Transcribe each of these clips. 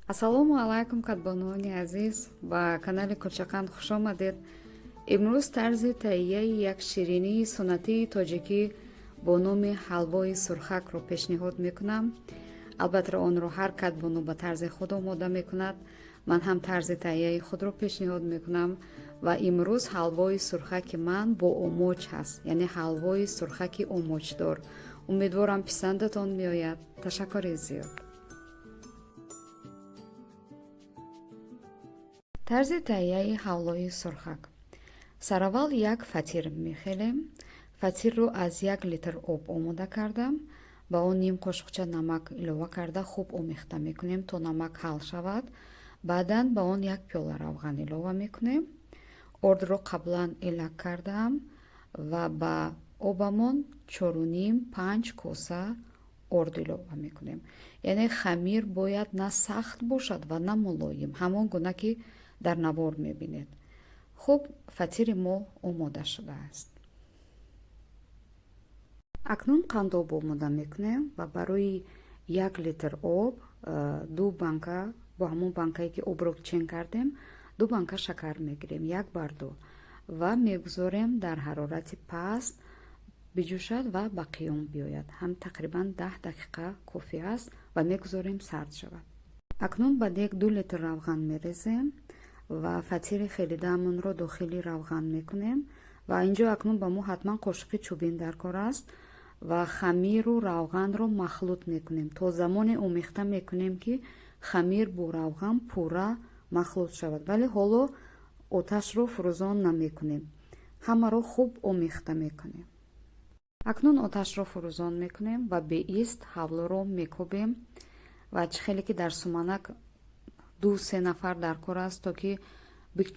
Ассалому алайкум, кадбонуони азиз, ба канали Кулчақанд хуш омадед. Имрӯз тарзи таҳияи як ширинии суннатии тоҷикӣ бо номи ҳалвои сурхакро пешниҳод мекунам. Албатта, онро ҳар кадбону ба тарзи худ омода мекунад. Ман ҳам тарзи таҳияи худро пешниҳод мекунам ва имрӯз ҳалвои сурхаки ман бо омоч ҳаст, яъне ҳалвои сурхаки омочдор. Умедворам, писандатон меояд. Ташаккури зиёд. Тарзи таҳияи ҳалвои сурхак. Сараввал як фатир мехелем. Фатирро аз 1 литр об омода кардам. Ба он ним қошуқча намак илова карда, хуб омехта мекунем, то намак ҳал шавад. Баъдан ба он як пиёла равған илова мекунем. Ордро қаблан элак кардаам ва ба обамон 4,5, 5 коса орд илова мекунем. Яъне хамир бояд на сахт бошад ва на мулоим, ҳамон гуна ки дар навор мебинед. Хуб, фатири мо омода шудааст. Акнун қандоб омода мекунем ва барои 1 литр об ду банка, бо ҳамон банкае ки обро чен кардем, ду банка шакар мегирем, як бар ду, ва мегузорем дар ҳарорати паст биҷӯшад ва ба қиём биёяд. Ҳам тақрибан 10 дақиқа кофӣ аст ва мегузорем сард шавад. Акнун ба дег 2 литр равған мерезем ва фатири хелидаамонро дохили равған мекунем. Ва инҷо акнун ба мо ҳатман қошуқи чӯбин дар кор аст ва хамиру равғанро махлут мекунем. То замоне омехта мекунем, ки хамир бо равған пурра махлут шавад, вале ҳоло оташро фурӯзон намекунем. Ҳамаро хуб омехта мекунем. Акнун оташро фурӯзон мекунем ва беист ҳавлоро мекобем. Ва чӣ хеле ки дар суманак ду се нафар дар кор аст, то ки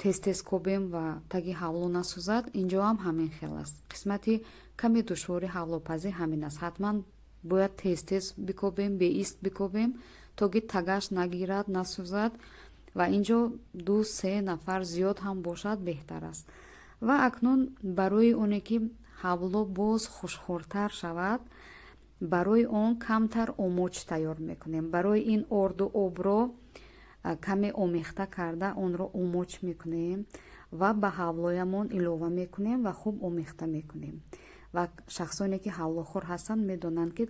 тез тез кобем ва таги ҳавло насӯзад, инҷо ҳам ҳамин хел аст. Қисмати каме душвори ҳавлопазӣ ҳамин аст: ҳатман бояд тез тез бикобем, беист бикобем, то ки тагаш нагирад, насӯзад. Ва инҷо ду се нафар зиёд ҳам бошад, беҳтар аст. Ва акнун барои оне ки ҳавло боз хушхӯртар шавад, барои он камтар омоч тайёр мекунем. Барои ин орду обро каме омехта карда, онро омоч мекунем ва ба ҳавлоямон илова мекунем ва хуб омехта мекунем. Ва шахсоне ки ҳавлохӯр ҳастанд, медонанд, ки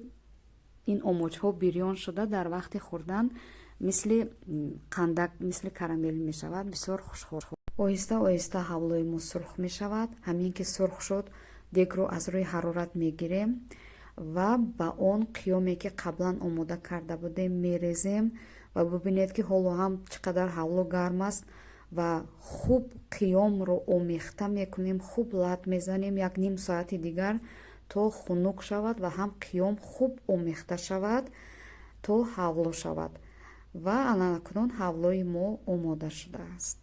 ин омочҳо бирён шуда, дар вақти хӯрдан мисли қандак, мисли карамел мешавад, бисёр хушхӯр. Оҳиста оҳиста ҳавлои мо сурх мешавад. Ҳамин ки сурх шуд, дегро аз рӯи ҳарорат мегирем ва ба он қиёме ки қаблан омода карда будем, мерезем. Ва бубинед, ки ҳоло ҳам чӣ қадар ҳавло гарм аст. Ва хуб қиёмро омехта мекунем, хуб лат мезанем як ним соати дигар, то хунук шавад ва ҳам қиём хуб омехта шавад, то ҳавло шавад. Ва ана акнун ҳавлои мо омода шудааст.